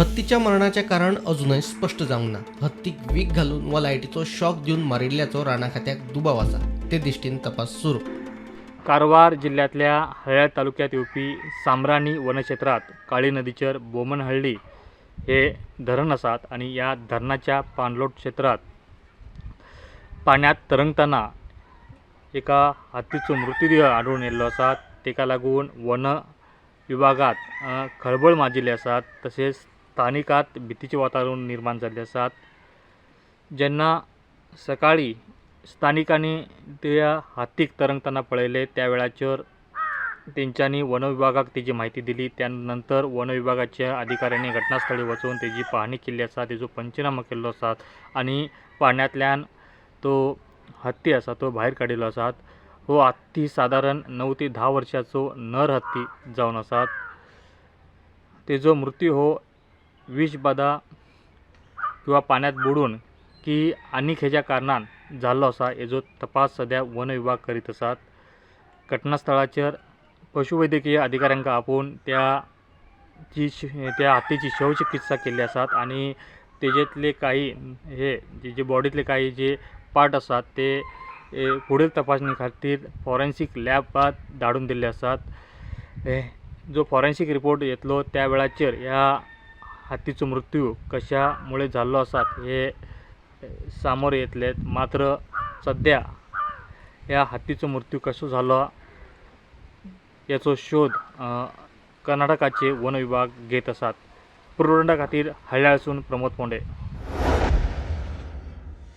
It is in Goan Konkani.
हत्तीच्या मरणाचें कारण अजुनय स्पश्ट जावंक ना. हत्तीक वीख घालून वा लायटीचो शॉक दिवन मारिल्ल्याचो राना खात्याक दुबाव आसा. ते दिश्टीन तपास सुरू. कारवार जिल्ल्यांतल्या हळ्ळ्या तालुक्यांत येवपी सामराणी वनक्षेत्रांत काळी नदीचेर बोमनहळ्ळी हे धरण आसात आनी ह्या धरणाच्या पाणलोट क्षेत्रांत पाण्यात तरंगतना एका हत्तीचो मृत्यूदेह आढळून येयल्लो आसा. ताका लागून वन विभागांत खळबळ माजिल्ली आसा. तशेंच स्थानिकांत भितीचें वातावरण निर्माण जाल्लें आसा. जेन्ना सकाळीं स्थानिकांनी त्या हत्तीक तरंगतना पळयलें त्या वेळाचेर तेंच्यांनी वन विभागाक तेजी म्हायती दिली. त्या नंतर वन विभागाच्या अधिकाऱ्यांनी घटनास्थळी वचून तेजी पाहणी केल्ली आसा, तेजो पंचनामा केल्लो आसा आनी पाण्यांतल्यान तो हत्ती आसा तो भायर काडिल्लो आसा. हो हत्ती सादारण 9 ते 10 वर्सांचो नर हत्ती जावन आसा. तेजो मृत्यू हो विषबाधा किंवा पाण्यात बुडून की आनी खंयच्या कारणान जाल्लो आसा हेजो तपास सद्या वन विभाग करीत आसात. घटनास्थळाचेर पशुवैद्यकीय अधिकाऱ्यांक आपोवन त्या हत्तीची शवचिकित्सा केल्ली आसात आनी तेजेतले काही हे जे बॉडीतले काही जे पार्ट आसात ते फुडेल तपासणी खातीर फॉरेन्सीक लॅबात धाडून दिल्ले आसात. हे जो फॉरेन्सीक रिपोर्ट येतलो त्या वेळाचेर ह्या हत्तीचो मृत्यू कशामुळे जाल्लो आसात हे सामोर येतले. मात्र सद्या ह्या हत्तीचो मृत्यू कसो जालो याचो शोध कर्नाटकाचे वन विभाग घेत आसात. पुरवठा खातीर हळ्ळ्यासून प्रमोद पोंडे.